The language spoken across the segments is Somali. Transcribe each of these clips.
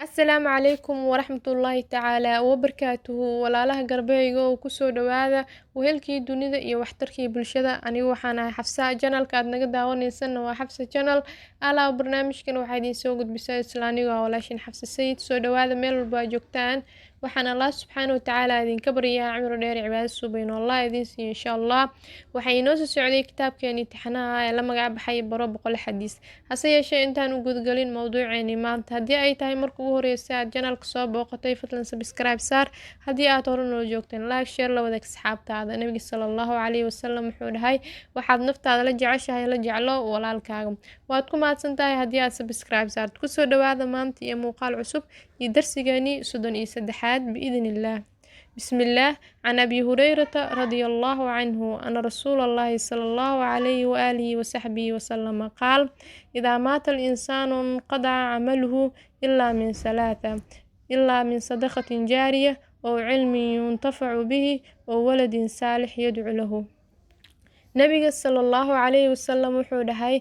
Asalaamu calaykum waraxmatullaahi tacaala wabarakaatuhu. Walaalaha garbeyga oo kusoo dhawaada wehelkii dunida iyo waxtarkii bulshada. Anigu waxaan ahay Xafsa, channelka aad naga daawanaysanna waa Xafsa Channel. Alaa barnaamijkan waxaa idiin soo gudbisaa isla anigu ah walaashin Xafsa Sayid. Soo dhawaada meel walba aad joogtaan. Waxaan Allah subxaana watacaala idinka baryaa cimri dheer, cibaado suubayn oo Allah idiin siiyo, insha Allah. Waxaa inoo soo socday kitaabkeeni imtixaanaha ee la magac baxay Baro 100 Xadiis. Hase yeeshee, intaan u gudgalin mowduuceeni maanta, haddii ay tahay marka ugu horeysa aad channelka soo booqatay, fadlan subscribe saar. Haddii aad hore noola joogteen, like, share, la wadaag asxaabtaada. Nabiga sala Allahu calayhi wasalam wuxuu dhahay: "Waxaad naftaada la jeceshahay la jeclo walaalkaaga." Waad ku mahadsan tahay haddii aad subscribe saarto. Kusoo dhawaada maanta iyo muuqaal cusub iyo darsigeeni 33aad biidni illaah. بسم الله. عن أبي هريرة رضي الله عنه أن رسول الله صلى الله عليه وآله وصحبه وسلم قال: إذا مات الإنسان انقطع عمله إلا من ثلاثة: إلا من صدقة جارية أو علم ينتفع به أو ولد صالح يدعو له. Nabiga sala Allahu calayhi wasalam wuxuu dhahay: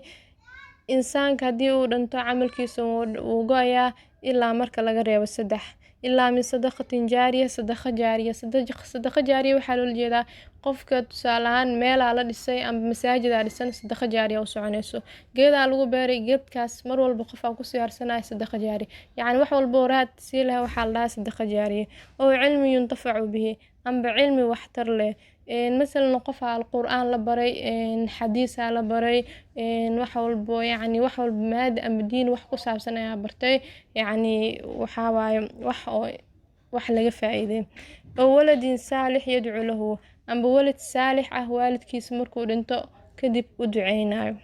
insaanka haddii uu dhinto, camalkiisa wuu go-ayaa ilaa marka laga reebo saddex. Ilaa min sadaqatin jaariya, sadaqa jaariya. Sadaqa jaariya waxaa loola jeedaa qofka, tusaale ahaan, meelaa la dhisay ama masaajidaa dhisan, sadaqa jaariya u soconayso. Geedaa lagu beeray, geedkaas mar walba qofaa kusii harsanaya, sadaqa jaariya. Yacni wax walba oo raad sii leh waxaa la dhahaa sadaqa jaariya. Oo cilmi yuntafacu bihi, amba cilmi waxtar leh. Masalan, qof aa qur'aan la baray, xadiisaa la baray, wax walbo, yacni wax walba maada ama diin wax ku saabsan ayaa bartay, yacni waxaa waaye wax oo wax laga faa'iiday. Oo waladin saalix yadcu lahu, amba walad saalix ah waalidkiisa markuu dhinto kadib u duceynayo.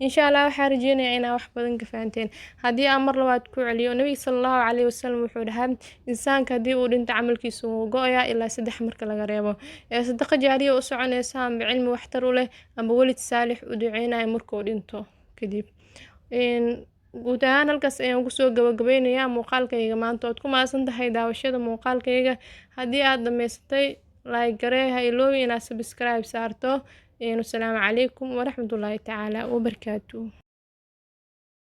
Insha Allah waxaa rajeynayaa inaa wax badan ka fahanteen. Haddii aan mar labaad ku celiyo, Nabiga sala Allahu calayhi wasalam wuxuu dhahaa: insaanka haddii uu dhinto, camalkiisa wuu go-ayaa ilaa saddex marka laga reebo: ee sadaqa jaariya u soconaysa, amba cilmi waxtar u leh, amba walid saalix u duceynayo markuu dhinto kadib. Guud ahaan halkaas ayaan kusoo gabagabeynayaa muuqaalkayga maanta. Ood ku mahadsan tahay daawashada muuqaalkayga. Haddii aad dhamaysatay, like garee, ha iloobi inaad subscribe saarto. Asalaamu calaykum waraxmatullaahi tacaala wabarakaatuh.